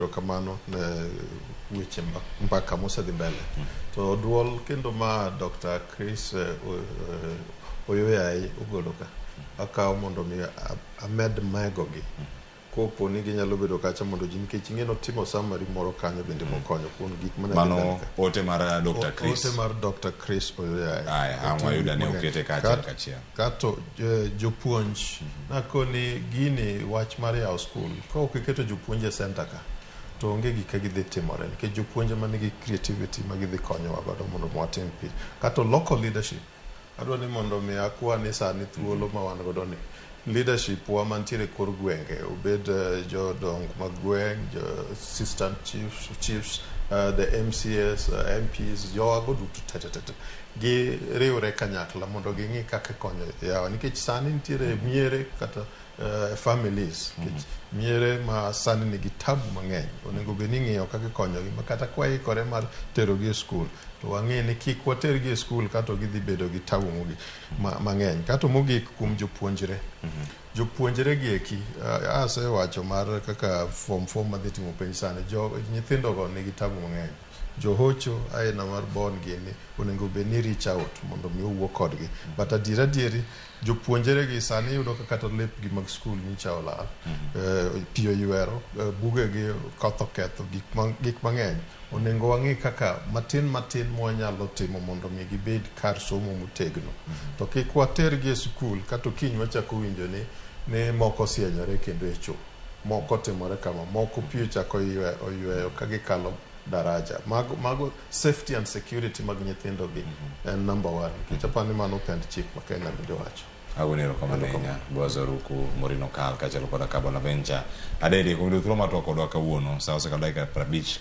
Erokamano ne weche mbaka mosedhi mbele. To duol kendo ma Dr. Chris Oyoyai ogolo ka, akawo mondo mi amed megogi. Kopo ni ginyalo bedo kacha mondo ji, nikech ing'e notimo summary moro kanyo bende mokonyo kuom gik mane dhi Mano mbele ka. Ote mar Dr. Chris. Ote mar Dr. Chris Oyoyai. Aya, ang' Oting'o wayudo gik ni mang'eny. okete ka achiel kachiel. Kato jopuonj nakoni gini wach mar yawo skul ka ok iketo jopuonj e center ka to onge gika gidhi timore, nikech jopuonj ema nigi creativity ma gidhi konyowa godo mondo watim pi. Kato local leadership, adwa ni mondo mi akwa ni sani thuolo ma wan godo ni leadership wa mantiere kor gwenge, obed jodong mag gweng', jo assistant chiefs, the MCAs, MPs, jowago duto te te te te giriwre kanyakla mondo ging'i kaka konyo yawa, nikech sani nitiere miere kata families, nikech miere ma sani nigi tabu mang'eny, onego bed ni ing'iyo kaka ikonyogi ma kata kwaikore mar terogi e skul to wang'e ni kik watergi e skul kato gidhi bedo gi tabu mogik mang'eny. Kato mogik, kuom jopuonjre, jopuonjre gi eki, asewacho mar kaka form 4 madhi timo penj sani, jo nyithindo go nigi tabu mang'eny. Johocho aina mar bon gini onego bed ni reach out mondo mi owuo kodgi, but adier adieri jopuonjre gi sani iyudo ka kata lepgi mag skul nyicha olal, pi oywero, bugegi koth oketho, gik mang'eny. Onego wang'i kaka matin matin mwanyalo timo mondo mi gibed kar somo motegno, to kik watergi e skul kato kiny wachako winjo ni moko osienyore kendo e cho, moko timore kama, moko pi ochako oyweyo ka gikalo daraja. Mago safety and security mag nyithindo gi en number one, nikech aparo ni mano pend chik ma Kenya bende wacho. Agoni erokamano ahinya, Boaz Oruku, Morino Kal kaachiel koda ka Bonaventure Adede, kuom yudo thuolo mar twak kodwa kawuono. Sa osekalo dakika 50.